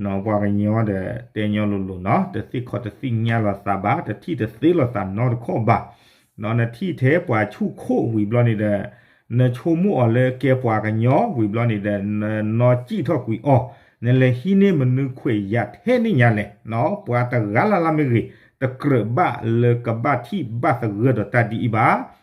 ပှၤကညီဒီးတဲညီလိၤလိၤနီၤ, တသ့ၣ်ခီၣ်တသ့ၣ်ညါလိာ်သးဘၣ်, တထံၣ်တသ့လိာ်သးနီတခီၣ်ဘၣ်. နထံၣ်ထဲပှၤဆူၣ်ခိၣ်ဝံၤဘျီန့ၣ်ဒီး နဆိကမိၣ်အီၤလၢကဲပှၤကညီဝံၤဘျီန့ၣ်ဒီး နနီၢ်စံၣ်ထီၣ်ကွံာ်အီၤ, နလဲၤဟံးန့ၢ်မနုၤခွဲးယာ်ထဲန့ၣ်ညါလဲၣ်. ပှၤတဂၤလၢ်လၢ်မ့ၢ်ဂ့ၤ, တကြၢးဘၣ်လၢကဘၣ်ထံၣ်ဘၣ်သဂၢၢ်ဒီးတၢ်ဒ်အံၤဘၣ်. ဂီ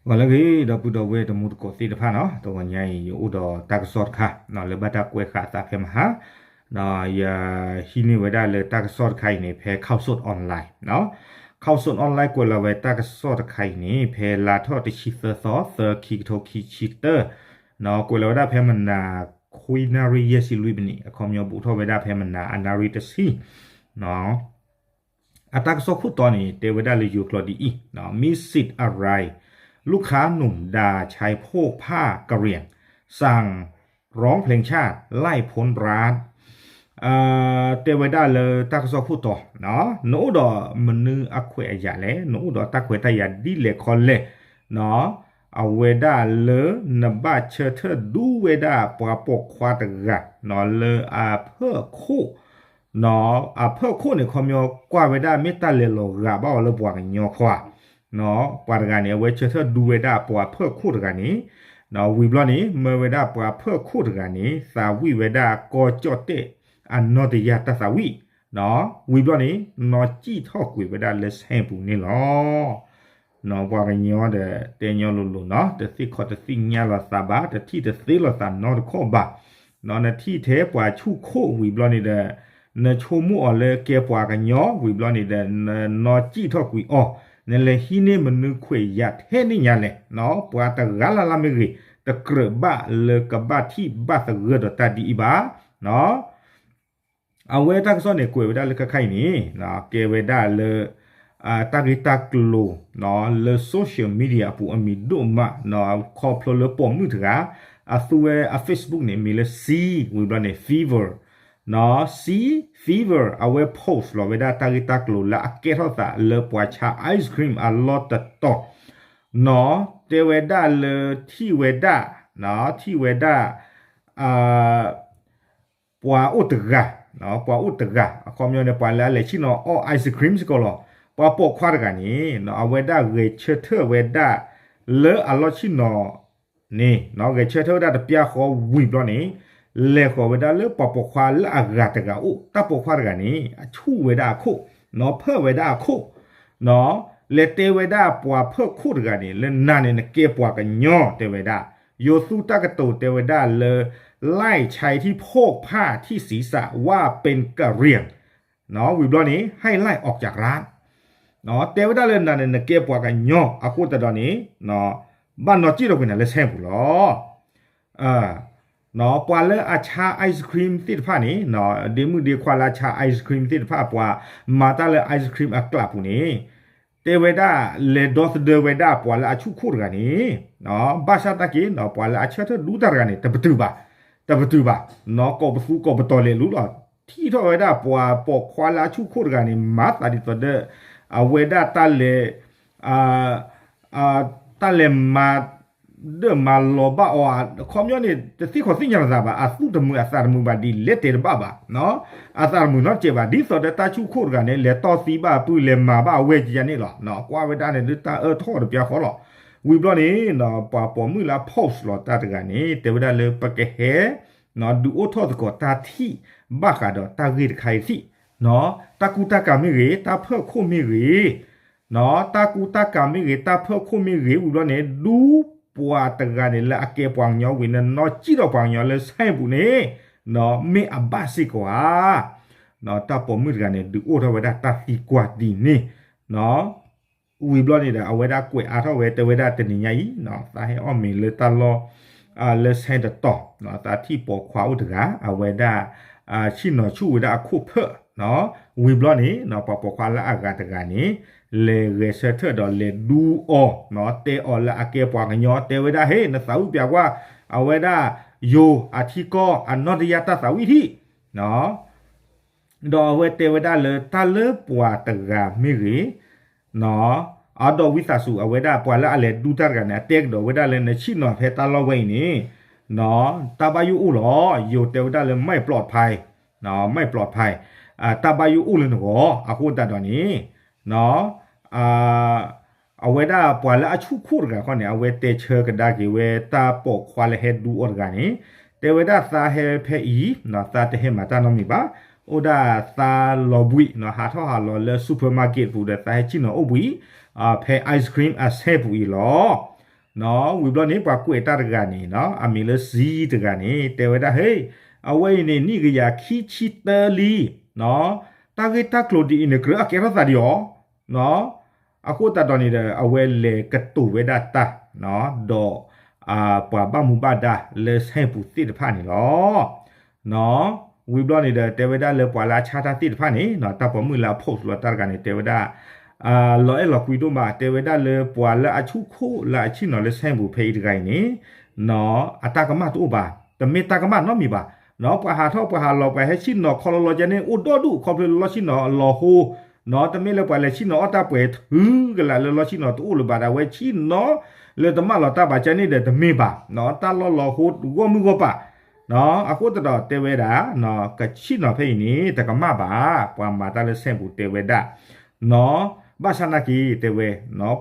ၤလၢအဂ့ၤ ဒီပုၢ်ဒီဝဲၢ်တံၤသကိးသ့ၣ်တဖၣ်နီၤ, တဂီၤညါအံၤ ယအိၣ်ဒီးတၢ်ကစီၣ်တခါ လၢဘၣ်တၢ်ကွဲးဃာ်အသးဖဲမဟါ, ဒီးယဟံးန့ၢ်ဝဲဒၣ်လၢတၢ်ကစီၣ်တခါအံၤန့ၣ် ဖဲ Khaosod Online နီၤ, Khaosod Online ကွဲးလီၤဝဲတၢ်ကစီၣ်တခါအံၤန့ၣ် ဖဲလါထီၣ်တဆံသၢသီ သၢ ခံကထိခံဆံတၢ နီၤ, ကွဲးလီၤဝဲဒၣ်ဖဲမနၤ ခွံနၣ်ရံၣ်ယဲၢ်ဆံလွံၢ်မံးနံး, အခီပညီဘူးထီၣ်ဝဲဒၣ်ဖဲမနၤအနၣ်ရံၣ်တဆံ နီၤ. အတၢ်ကစီၣ်ခိၣ်တီန့ၣ် တဲဝဲဒၣ်လၢယိၤကျိာ်ဒ်အံၤ, มีสิทธิ์อะไร ลูกค้าหนุ่มด่าชายโพกผ้ากะเหรี่ยง สั่งร้องเพลงชาติไล่พ้นร้าน တဲဝဲဒၣ်လၢတၢ်ကစီၣ်ခိၣ်တီ, နအိၣ်ဒီးမနုၤအခွဲးအယာ်လဲၣ်, နအိၣ်ဒီးတၢ်ခွဲးတၢ်ယာ်ဒ်လဲၣ်ခီလဲၣ်, အဝဲဒၣ်လၢနဘၣ်ဆၢထၢၣ်ဒူဝဲဒၣ်ပှၤပိာ်ခွါတဂၤ လၢအဖၢၣ်ခိၣ် အဖၢၣ်ခိၣ်န့ၣ် ခီပညီကွၢ်ဝဲဒၣ်မ့ၢ်တၢ်လဲၤလီၤဂာ်ဘၣ်အီၤလၢပှၤကညီခီဧါ, ပှၤတဂၤန့ၣ် အဝဲဆၢထၢၣ်ဒူဝဲဒၣ်ပှၤဖၢၣ်ခိၣ်တဂၤန့ၣ်, ဝံၤဘျီန့ၣ် မၢဝဲဒၣ်ပှၤဖၢၣ်ခိၣ်တဂၤန့ၣ် သးဝံၣ်ဝဲဒၣ်ကီၢ်ကၠီၣ်တဲၣ် အနီၢ်တယၢ်တၢ်သးဝံၣ်, ဝံၤဘျီန့ၣ် နီၢ်စံၣ်ထီၣ်ကွံာ်ဝဲဒၣ်လၢဆဲပူၤန့ၣ်လီၤ. ပှၤကညီဒီးတဲညီလိၤလိၤနီၤ, တသ့ၣ်ခီၣ်တသ့ၣ်ညါလိာ်သးဘၣ်, တထံၣ်တသ့လိာ်သးနီတခီၣ်ဘၣ်, နထံၣ်ထဲပှၤဆူၣ်ခိၣ်ဝံၤဘျီန့ၣ်ဒီး နဆိကမိၣ်အီၤလၢကဲပှၤကညီဝံၤဘျီန့ၣ်ဒီး နနီၢ်စံၣ်ထီၣ်ကွံာ်အီၤ, နလဲၤဟံးန့ၢ်မနုၤခွဲးယာ်ထဲန့ၣ်ညါလဲၣ်. ပှၤတဂၤလၢ်လၢ်မ့ၢ်ဂ့ၤ, တကြၢးဘၣ်လၢကဘၣ်ထံၣ်ဘၣ်သဂၢၢ်ဒီးတၢ်ဒ်အံၤဘၣ်. အဝဲတၢ်ကစီၣ်န့ၣ် ကွဲးဝဲဒၣ်လၢခဲခါအံၤန့ၣ် ကဲဝဲဒၣ်လၢ တၢ်ဂ့ၢ်တၢ်ကျိၤ လၢ social media အပူၤအမံၤဒိၣ်မး, ခီဖျိလၢပိာ်မုၣ်တဂၤ အသူဝဲအ Facebook န့ၣ် မံၤလၢ Sea ဝံၤဘျီန့ၣ် Fever, Sea Fever အဝဲ post လီၤဝဲဒၣ်တၢ်ဂ့ၢ်တၢ်ကျိၤလၢအကဲထီၣ်သးလၢပှၤဆါ ice cream အလီၢ်တတီၤ, နီၤ, တဲဝဲဒၣ်လၢထံၣ်ဝဲဒၣ်, ထံၣ်ဝဲဒၣ် ပှၤအိၣ်တဂၤ, ပှၤအိၣ်တဂၤ အခီပညီန့ၣ် ပှၤလၢအလဲၤဆ့ၣ်နီၤအီၣ် ice cream စ့ၢ်ကီးလီၤ. ပှၤပိာ်ခွါတဂၤန့ၣ် အဝဲဒၣ်ဂဲၤဆၢထၢၣ်ဝဲဒၣ် လၢအလီၢ်ဆ့ၣ်နီၤန့ၣ် ဂဲၤဆၢထၢၣ်ဝဲဒၣ်တပျၢ်ဃီဝံၤဘျီန့ၣ် လဲၤဃီၤဝဲဒၣ်လၢပှၤပိာ်ခွါလၢအဂၤတဂၤအိၣ်, တၢ်ပိာ်ခွါတဂၤန့ၣ် အဆူၣ်ဝဲဒၣ်အခိၣ်, နီၤ, ဖၢၣ်ဝဲဒၣ်အခိၣ် နီၤ, လဲၤတဲဝဲဒၣ်ပှၤဖၢၣ်ခိၣ်တဂၤန့ၣ် လၢနၤန့ၣ်နကဲပှၤကညီ တဲဝဲဒၣ်, ယိၤသူတၢ်ကတိၤတဲဝဲဒၣ်လၢ ไล่ใช้ที่โพกผ้าที่ศีรษะว่าเป็นกะเหรี่ยง ဝံၤဘျီန့ၣ် ให้ไล่ออกจากร้าน တဲဝဲဒၣ်လၢနၤန့ၣ်နကဲပှၤကညီ အဃိသတးဒီးန့ၣ် ဘၣ်နီၢ်စံၣ်ထီၣ်ကွံာ်နၤလၢဆဲပူၤလီၤ. ပှၤလၢအဆါ ice cream သ့ၣ်တဖၣ်န့ၣ် ဒ့မုၣ်ဒ့ခွါလၢအဆါ ice cream သ့ၣ်တဖၣ် ပှၤမၤတၢ်လၢ ice cream အကျးပူၤန့ၣ် တဲဝဲဒၣ် လဲၤဒီသဒၢဝဲဒၣ်ပှၤလၢအဆူၣ်ခိၣ်တဂၤန့ၣ် ဘၣ်ဆၣ်သနာ်က့ ပှၤလၢအဆၢထၢၣ်ဒူတၢ်တဂၤန့ၣ် တပတုာ်ဘၣ်, တပတုာ်ဘၣ်, ကိးပသူကိးပတီၤလဲၤလူလီၤ. ထံၣ်ထီၣ်ဝဲဒၣ်ပှၤပိာ်ခွါလၢအဆူၣ်ခိၣ်တဂၤန့ၣ် မၤသးဒ်သိးဒီး အဝဲဒၣ်တၢ်လဲၤ တၢ်လဲၤမၤဒၢၣ်မၤလီၤဘၣ်အီၤ, အခီပညီန့ၣ် တသ့ၣ်ခီၣ်သ့ၣ်ညါလိာ်သးဘၣ်, အသူၣ်တမုာ်အသးတမုာ်ဘၣ်ဒ်လဲၣ်တဲတဘၣ်ဘၣ်, အသးတမုာ်နီတစဲးဘၣ်, ဒ်သိးဒီးတၢ်ဆူၣ်ခိၣ်တဂၤန့ၣ် လဲၤတီၢ်သံဘၣ်အပုၢ် လဲၤမၤဘၣ်အဝဲၢ်ကယၤန့ၣ်လီၤ. ကွၢ်ဝဲဒၣ်န့ၣ်ဒုးတၢ်အၢထီၣ်တပျၢ်ဃီလီၤ. ဝံၤဘျီန့ၣ် ပှၤပိာ်မုၣ်လၢအ post လီၤတၢ်တဂၤန့ၣ် တဲဝဲဒၣ်လၢပကဟဲ ဒုးအိၣ်ထီၣ်သကိးတၢ်ထံၣ်ဘၣ်ဃးဒီးတၢ်ဂ့ၢ်တခါအံၤထံၣ်, တၢ်ကူတၢ်ကၤမ့ၢ်ဂ့ၤ, တၢ်ဖၢၣ်ခိၣ်မ့ၢ်ဂ့ၤ, တၢ်ကူတၢ်ကၤမ့ၢ်ဂ့ၤ, တၢ်ဖၢၣ်ခိၣ်မ့ၢ်ဂ့ၤ ဝံၤဘျီန့ၣ် ဒူပှၤတဂၤန့ၣ် လၢအကဲပှၤကညီဝံၤ နနီၢ်စံၣ်ထီၣ်ပှၤကညီလၢဆဲပူၤန့ၣ် မ့ၢ်အဘၣ်စ့ၢ်ကီးဧါ. တၢ်ပိာ်မုၣ်တဂၤန့ၣ် ဒုးအိၣ်ထီၣ်ဝဲဒၣ်တၢ်သံကွၢ်ဒ်န့ၣ် ဝံၤဘျီန့ၣ်ဒီး အဝဲဒၣ်ကွဲးအါထီၣ်ဝဲ တဲဝဲဒၣ်တနံၤညါအံၤ သးဟဲအီၣ်မ့ၤလၢတၢ်လီၢ် လၢဆဲတတီၤ, သးထံၣ်ပိာ်ခွါအိၣ်တဂၤ အဝဲဒၣ် ဆ့ၣ်နီၤဆူၣ်ဝဲဒၣ်အခိၣ်ဖၢၣ်, ဝံၤဘျီန့ၣ် ပှၤပိာ်ခွါလၢအဂၤတဂၤန့ၣ် လဲၤဂဲၤဆၢထၢၣ်ဒီးလဲၤဒူအီၤ, တဲအီၤလၢအကဲပှၤကညီ တဲဝဲဒၣ် ဟ့ၣ် နသးဝံၣ်ပျးကွၢ် အဝဲဒၣ် ယိၤအထံကီၢ်အနီၢ်တယၢ်တၢ်သးဝံၣ်ထံၣ် ဒီးအဝဲတဲဝဲဒၣ်လၢတၢ်လၢပှၤတဂၤမ့ၢ်ဂ့ၤ, အဒီးဝံသးစူၤ အဝဲဒၣ်ပှၤလၢအလဲၤဒူတၢ်တဂၤန့ၣ် အတဲကဒီးဝဲဒၣ်လၢ နဆ့ၣ်နီၤဖဲတၢ်လီၢ်ဝဲအံၤန့ၣ် တၢ်ဘၣ်ယိၣ်အိၣ်လီၤ. ယိၤတဲဝဲဒၣ်လၢ ไม่ปลอดภัย, ไม่ปลอดภัย, တၢ်ဘၣ်ယိၣ်အိၣ်လၢနဂီၢ် အဃိသတးဒီးန့ၣ် အဝဲဒၣ်ပှၤလၢအဆူၣ်ခိၣ်တဂၤခီန့ၣ် အဝဲတဲဆၢကဒါက့ၤဝဲတၢ်ပိာ်ခွါလၢဟဲဒူအီၤတဂၤန့ၣ်, တဲဝဲဒၣ်သးဟဲဖဲအံၤ, သးတဟဲမၤတၢ်နီတမံၤဘၣ်, အိၣ်ဒၣ်သးလီၤဘှံး, ဟးထီၣ်ဟးလီၤလၢ supermarket ပူၤဒီး သးဟဲဆ့ၣ်နီၤအိၣ်ဘှံး ဖဲ ice cream အဆဲပူၤအံၤလီၤ. ဝံၤဘျီန့ၣ် ပှၤကွဲးတၢ်တဂၤန့ၣ် အမံၤလၢ စံ တဂၤန့ၣ် တဲဝဲဒၣ် ဟ့, အဝဲအံၤန့ၣ် နံၣ်ကယၤခံဆံတၢလံ, တၢ်ဂ့ၢ်တၢ်ကျိၤဒ်အံၤန့ၣ် ကြၢးအကဲထီၣ်သးဒံးအီၤ အဃိသတးဒီးန့ၣ်ဒီး အဝဲလဲၤကတိၤဝဲဒၣ်တၢ်, ဒီးပှၤဘၣ်မူဘၣ်ဒါလၢဆဲပူၤသ့ၣ်တဖၣ်န့ၣ်လီၤ. ဝံၤဘျီန့ၣ်ဒီး တဲဝဲဒၣ်လၢပှၤလၢအဆါတၢ်သ့ၣ်တဖၣ်န့ၣ် တၢ်ပိာ်မုၣ်လၢအ post လီၤတၢ်တဂၤန့ၣ် တဲဝဲဒၣ် လီၤအဲၣ်လီၤကွံဒိၣ်မး တဲဝဲဒၣ်လၢပှၤလၢအဆူၣ်ခိၣ်လၢအဆ့ၣ်နီၤလၢဆဲပူၤဖဲအံၤတဂၤအံၤန့ၣ် အတၢ်ကမၣ်တအိၣ်ဘၣ်, တမ့ၢ်တၢ်ကမၣ်နီတမံၤဘၣ်, ပှၤဟးထီၣ်ပှၤဟးလီၤ ပှၤဟဲဆ့ၣ်နီၤခီလီၤလီၤကဲန့ၣ် အိၣ်ဒီဒူၣ် ခီဖျိလၢလီၢ်ဆ့ၣ်နီၤအလီၤဟိ, တမ့ၢ်လၢပှၤလဲၤဆ့ၣ်နီၤအီၣ်တၢ်ပှဲၤ ထုကလးလၢလီၢ်ဆ့ၣ်နီၤတအိၣ်လၢၤဘၣ်ဒီး အဝဲဆ့ၣ်နီၤလၢတမၣ်လီၤတၢ်ဘၣ်ကဲန့ၣ်ဒီး တမ့ၢ်ဘၣ်, တၢ်လီၢ်လီၤဟိဂီၢ်မုၢ်ဂီၢ်ပၤ, အဃိသတးဒီးတဲဝဲဒၣ် ကဆ့ၣ်နီၤဖဲအံၤန့ၣ် တကမၣ်ဘၣ်, ပှၤမၤတၢ်လၢဆဲပူၤတဲဝဲဒၣ် ဘၣ်ဆၣ်နာ်က့ၤတဲဝဲ,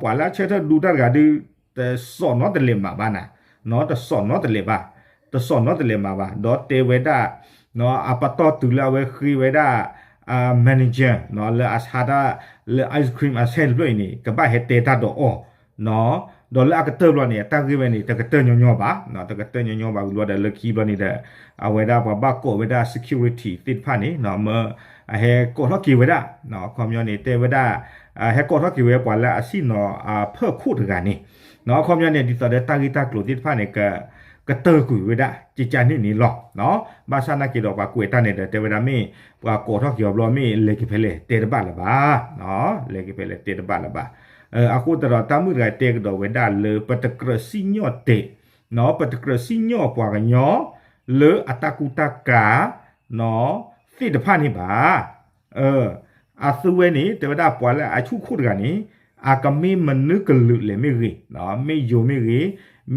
ပှၤလၢအဆၢထၢၣ်ဒူတၢ်တဂၤဒုး တစိာ်နီတလဲးမးဘၣ်နၤ, တစိာ်နီတလဲးဘၣ်, တစိာ်နီတလဲးမးဘၣ်, ဒီးတဲဝဲဒၣ် အပတီၢ်တုၤလၢအဝဲဃ့ဝဲဒၣ် manager လၢအဆါတၢ်လၢ ice cream အဆဲတဖျၢၣ်အံၤန့ၣ် ကဘၣ်ဟဲတဲတၢ်ဒီးအီၤ, ဒီးလၢအကတၢၢ်ဘျီန့ၣ် အတၢ်ဂ့ၢ်ဝဲန့ၣ် တကတၢၢ်ညီညီဘၣ်, တကတၢၢ်ညီညီဘၣ်ဝံၤဘျီဒီး လၢခံဘျီန့ၣ်ဒီး အဝဲဒၣ်ပှၤဘၣ်ကိးဝဲဒၣ် security သ့ၣ်တဖၣ်န့ၣ် မၢ အဟဲကိးထီၣ်က့ၤဝဲဒၣ်, အခီပညီန့ၣ် တဲဝဲဒၣ် ဟဲကိးထီၣ်က့ၤဝဲပှၤလၢအဆ့ၣ်နီၤအဖၢၣ်ခိၣ်တဂၤန့ၣ်, အခီပညီန့ၣ် ဒ်သိးဒီးတၢ်ဂ့ၢ်တၢ်ကျိၤသ့ၣ်တဖၣ်န့ၣ် ကတၢၢ်ကွံာ်ဝဲဒၣ် ကကန့ၣ်န့ၣ်လီၤ. ဘၣ်ဆၣ်နာ်က့ၤဒီးပှၤကွဲးတၢ်န့ၣ်ဒီး တဲဝဲဒၣ်မ့ၢ် ပှၤကိးထီၣ်က့ၤအီၤဘျီ မ့ၢ်လဲၤက့ၤဖဲလဲၣ်တဲတဘၣ်လၢၤဘၣ်, လဲၤက့ၤဖဲလဲၣ်တဲတဘၣ်လၢၤဘၣ်, အဃိသတးဒီးတၢ်မုၣ်တဂၤတဲကဒီးဝဲဒၣ်လၢ ပတကြၢးစံၣ်ညီၣ်တဲာ် ပတကြၢးစံၣ်ညီၣ်ပှၤကညီ လၢအတၢ်ကူတၢ်ကၤ သ့ၣ်တဖၣ်န့ၣ်ဘၣ်. အသုဝဲန့ၣ် တဲဝဲဒၣ်ပှၤလၢအဆူၣ်ခိၣ်တဂၤန့ၣ် အကမ့ၢ်မနုၤကလုာ်လဲၣ်မ့ၢ်ဂ့ၤ, မ့ၢ်ယိၤမ့ၢ်ဂ့ၤ,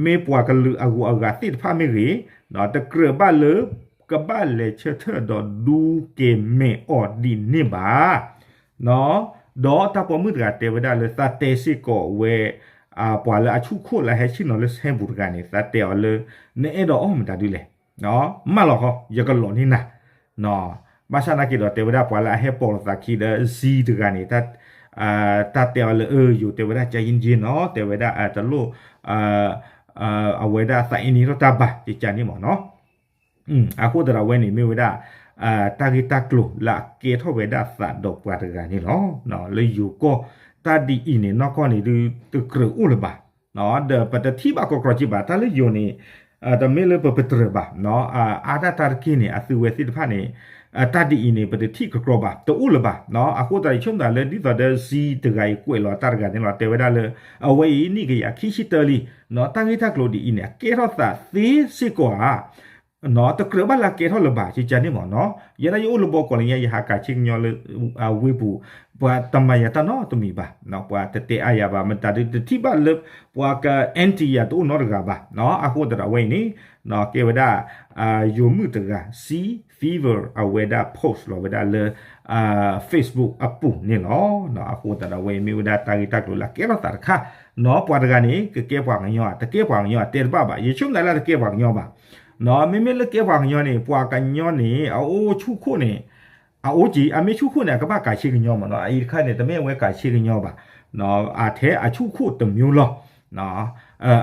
မ့ၢ်ပှၤကလုာ်အဂုၤအဂၤသ့ၣ်တဖၣ်မ့ၢ်ဂ့ၤ, တကြၢးဘၣ်လၢ ကဘၣ်လဲၤဆၢထၢၣ်ဒီးဒူက့ၤမဲာ်အီၤဒ်န့ၣ်ဘၣ်. ဒီးတၢ်ပိာ်မုၣ်တဂၤတဲဝဲဒၣ်လၢသးတဲစ့ၢ်ကီးဝဲ ပှၤလၢအဆူၣ်ခိၣ်လၢအဟဲဆ့ၣ်နီၤလၢဆဲပူၤတဂၤန့ၣ် သးတဲအီၤလၢ နအဲၣ်ဒိးအီၣ်မတၤဒုလဲၣ်, မၢလီၤဃီ ယကလိးန့ၢ်နၤ, ဘၣ်ဆၣ်နာ်က့ၤဒီးတဲဝဲဒၣ်ပှၤလၢအဟဲပိာ်လိာ်သးခံဒီး စံတဂၤန့ၣ် တၢ်တဲအီၤလၢ ယိၤတဲဝဲဒၣ် ကယ့ၣ်ကယ့ၣ်နီၤ တဲဝဲဒၣ်တလိၣ် အဝဲဒၣ်သးအ့န့ၢ်ထီၣ်တၢ်ဘၣ် ကကန့ၣ်မ့ၢ်နီၤ. အဃိသတးဒီးအဝဲန့ၣ်မ့ၢ်ဝဲဒၣ် တၢ်ဂ့ၢ်တၢ်ကျိၤလၢအကဲထီၣ်ဝဲဒၣ်သးဒီးပှၤတဂၤန့ၣ်လီၤ. လၢယိၤကီၢ် တၢ်ဒ်အံၤန့ၣ် နီၢ်ကီၢ်န့ၣ်ဒုး တကြၢးအိၣ်လၢၤဘၣ်, ဒီးပတထံၣ်ဘၣ်ကီကီက့ဘၣ် တၢ်လၢယိၤန့ၣ် တမ့ၢ်လၢပပတြၢၤဘၣ်, အါဒၣ်တၢ်တက့ၢ်န့ၣ် အသုဝဲသ့ၣ်တဖၣ်န့ၣ် တၢ်ဒ်အံၤန့ၣ် ပတထံၣ်ကီကီဘၣ် တအိၣ်လၢၤဘၣ်. အဃိသတး ယဆိကမိၣ်သးလၢဒ်သိးဒီးစံတဂၤအံၤကွဲးလီၤတၢ်တဂၤန့ၣ်လီၤ တဲဝဲဒၣ်လၢ အဝဲအံၤနံၣ်ကယၤခံဆံတၢလံ, တၢ်ဂ့ၢ်တၢ်ကျိၤဒ်အံၤန့ၣ် အကဲထီၣ်သးသ့စ့ၢ်ကီးဧါ တကြၢးဘၣ်လၢအကဲထီၣ်လၢၤဘၣ် ကကန့ၣ်မ့ၢ်နီၤ. ယဲဒၣ်ယအိၣ်လၢဘီကီးလၢညါ ယဟးကးဆ့ကညီလၢ ဝ့ၢ်ပူၤ ပှၤတမၤယၤတၢ်နီတမံၤဘၣ်, ပှၤတတဲအါယၤဘၣ် မတၤဒုးတထံၣ်ဘၣ်လၢ ပှၤက anti ယၤတအိၣ်နီတဂၤဘၣ်. အဃိသတးဒီးအဝဲအံၤန့ၣ် ကဲဝဲဒၣ် ယိၤမုၣ်တဂၤ စံ Fever အဝဲဒၣ် post လီၤဝဲဒၣ်လၢ Facebook အပူၤန့ၣ်လီၤ. အဃိသတးဒီးအဝဲအံၤမ့ၢ်ဝဲဒၣ်တၢ်ဂ့ၢ်တၢ်ကျိၤလၢအကဲထီၣ်သးတခါ, ပှၤတဂၤန့ၣ် ကကဲပှၤကညီဧါ တကဲပှၤကညီဧါ တဲတဘၣ်ဘၣ်. ယဆိကမိၣ်သးလၢတကဲပှၤကညီဘၣ်. မ့မ့ၢ်လၢကဲပှၤကညီန့ၣ် ပှၤကညီန့ၣ် အအိၣ်ဆူၣ်ခိၣ်န့ၣ် အအိၣ်က့ၤ အမ့ၢ်ဆူၣ်ခိၣ်န့ၣ် အကဘၣ်ကးဆ့ကညီမ့ၢ်နီၤ. အအံၤတခါန့ၣ် တမ့ၢ်အဝဲကးဆ့ကညီဘၣ်, အထဲအဆူၣ်ခိၣ်တမျိုးလီၤ.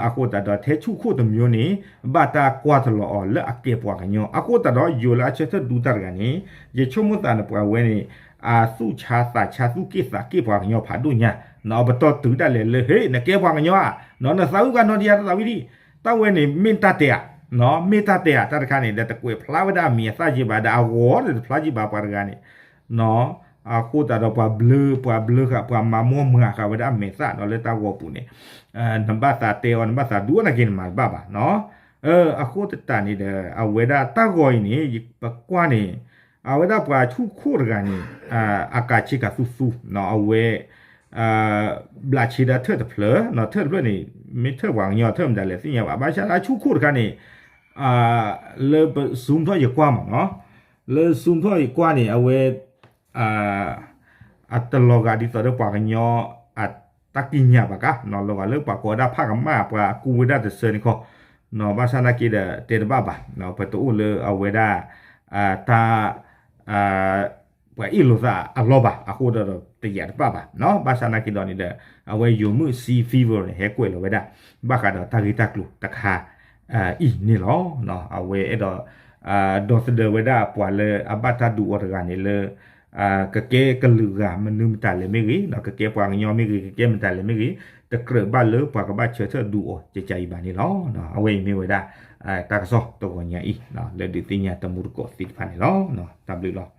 အဃိသတးဒီးထဲဆူၣ်ခိၣ်တမျိုးန့ၣ် ဘၣ်တၢ်ကွၢ်တလီၤအီၤလၢအကဲပှၤကညီ. အဃိသတးဒီးယိၤလၢအဆၢထၢၣ်ဒူတၢ်တဂၤန့ၣ် ယဆိကမိၣ်သးန့ၣ် ပှၤဝဲန့ၣ် အသူၣ်ဆါသးဆါသူၣ်က့ၣ်သးက့ၣ်ပှၤကညီဖးဒိၣ်ညါ, ပတီၢ်တုၤဒၣ်လဲာ်လၢ ဟ့ၣ် နကဲပှၤကညီဧါ, နသးဝံၣ်ကနီၤဒံးယါတသးဝံၣ်ဒံး, တၢ်ဝဲန့ၣ်မ့ၢ်တၢ်တဲဧါ, မ့ၢ်တၢ်တဲဧါ တၢ်တခါန့ၣ် ဒီးတကွဲးဖျါဝဲဒၣ်အမံၤအသၣ်က့ဘၣ် ဒီးအဂီၤဒီးတဖျါက့ဘၣ်ပှၤတဂၤန့ၣ် အဃိသတးဒီးပှၤဘျၢ ပှၤဘျၢဃာ် ပှၤမၤမိၢ်မၤဃာ်ဝဲဒၣ်အမဲာ်သၣ်ဒီးလၢတၢ်ဂီၤပူၤန့ၣ် နဘၣ်သးတဲအီၤ နဘၣ်သးဒုးအီၤနာ်က့န့ၣ်မၤတဘၣ်ဘၣ်နီၤ. အဃိသတးန့ၣ်ဒီး အဝဲဒၣ်တၢ်ဂီၤအံၤန့ၣ် ပကွၢ်န့ၣ် အဝဲဒၣ်ပှၤဆူၣ်ခိၣ်တဂၤန့ၣ် အကးဆ့ကၤသူသူ အဝဲ ဘျးဆ့ဒၣ်ထၢၣ်တဖျၢၣ်, ထၢၣ်တဖျၢၣ်န့ၣ် မ့ၢ်ထၢၣ်ပှၤကညီထၢၣ်မတၤလဲၣ်သ့ၣ်ညါဘၣ်. ဘၣ်ဆၣ်လၢအဆူၣ်ခိၣ်တခါန့ၣ် လၢပ zoom ထီၣ်ယကွၢ်မးနီၤ, လၢ zoom ထီၣ်ယကွၢ်န့ၣ် အဝဲ အတလီၤဂာ်ဒ်သိးဒီးပှၤကညီ အတၢ်ကံးညာ်ဘၣ်ကါ, လီၤဂာ်လၢပှၤကိးဝဲဒၣ်ဖးကမၣ် ပှၤကူဝဲဒၣ်တစၢန့ၣ်ခီ, ဘၣ်ဆၣ်နာ်က့ဒီး တဲတဘၣ်ဘၣ်, ပတအိၣ်လၢအဝဲဒၣ် တၢ် ပှၤအ့ၣ်လိာ်သးအလီၢ်ဘၣ်, အဃိဒီးတယာ်တဘၣ်ဘၣ်, ဘၣ်ဆၣ်နာ်က့ဒီးန့ၣ်ဒီး အဝဲယိၤမုၣ် Sea Fever န့ၣ် ဟဲကွဲးလီၤဝဲဒၣ် ဘၣ်ဃးဒီးတၢ်ဂ့ၢ်တၢ်ကျိၤတခါ အံၤန့ၣ်လီၤ. အဝဲအဲၣ်ဒိး ဒီသဒၢဝဲဒၣ်ပှၤလၢအဘၣ်တၢ်ဒုးအီၤတဂၤန့ၣ်လၢ ကကဲကလုာ်ဂၤမနုၤမတၤလဲၣ်မ့ၢ်ဂ့ၤ, ကကဲပှၤကညီမ့ၢ်ဂ့ၤ, ကကဲမတၤလဲၣ်မ့ၢ်ဂ့ၤ, တကြၢးဘၣ်လၢပှၤကဘၣ်ဆၢထၢၣ်ဒုးအီၤကကအံၤဘၣ်န့ၣ်လီၤ. အဝဲအံၤမ့ၢ်ဝဲဒၣ် တၢ်ကစီၣ်တဂီၤညါအံၤ လၢဒုးသ့ၣ်ညါတမူတကိးသ့ၣ်တဖၣ်န့ၣ်လီၤ. တၢ်ဘျုးလီၤ.